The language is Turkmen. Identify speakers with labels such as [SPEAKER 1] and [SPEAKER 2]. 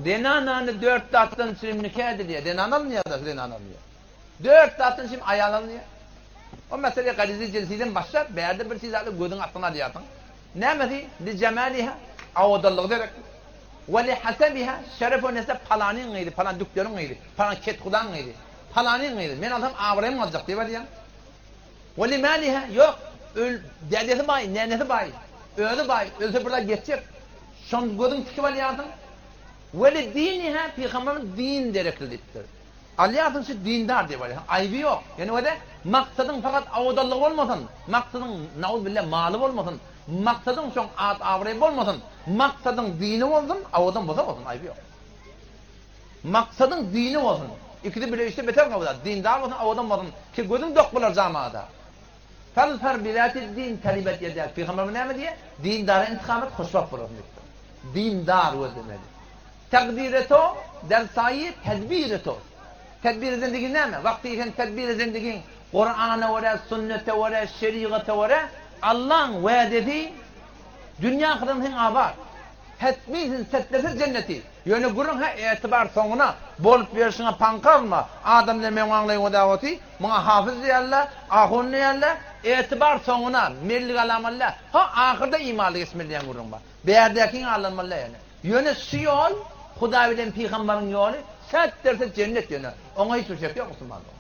[SPEAKER 1] Zenanany dört zatdan çirim nika edilýär. Zenan alynýar-da, zenan alynýar. Dört zatdan çirim aýal alynýar. O mesele garizi jinsiden başlap, bärde bir çiz alyp gözüň astyna alýarsyň. Nämesi? Li jemaliha, owadanlygy derekli. We li hasabiha, şeref we nesep palanyň gyzy, palan dükleriň gyzy, palan kethudaň gyzy, palanyň gyzy, men alsam abraýym galjak diýip alýaň. We li maliha, ýok, öl, dädesi baý, nenesi baý, özi baý, ölse bir zat ýetjek. Şony gözüň tikip alýarsyň. We li diniha, pygamberimiz din derekli diýipdir. Alýarsyň şu dindar diýip alýarsyň. Aýby ýok. Ýöne wede maksadyň fakat owadanlygy bolmasyn, maksadyň nauzubilla maly bolmasyn, maksadyň şoň at-abraýy bolmasyn, maksadyň dini bolsun, owadan bolsa bolsun, aýby ýok. Maksadyň dini bolsun. Ikisi bile işse beter gowy zat. Dindar bolsun, owadan bolsun ki gözüň dok bolar jamada. Fazfar bizatid-din taribet ýedak. Pygamberimiz näme diýýär? Dindara intihap et, hoşwagt bolarsyň diýipdir. Dindar gözlemeli. Takdire to, der saýy tedbire to. Tedbire zindigi näme? Wagty sen tedbire zindigiň Kurana görä, sünnete görä, şerigata görä Allaň wädesi dünýä ahyryň seň abat. Hetmi sen setlersiz jenneti. Ýöne gürrüň hä etibar soňuna bolup ýörşüňe paňka alma. Adamlar meň aňlaýyn odawaty, muňa hafyz diýerler, ahun diýerler, etibar soňuna, mellik alamaly däl. Ha ahyrda imanly geçmeli diýen gürrüň bar. Bärdäkiňe aldanmaly däl ýöne. Ýöne şu ýol Hudaý bilen pygambaryň ýoly set derse jennet ýöne. Oňa hiç bir şek ýok musulmanda.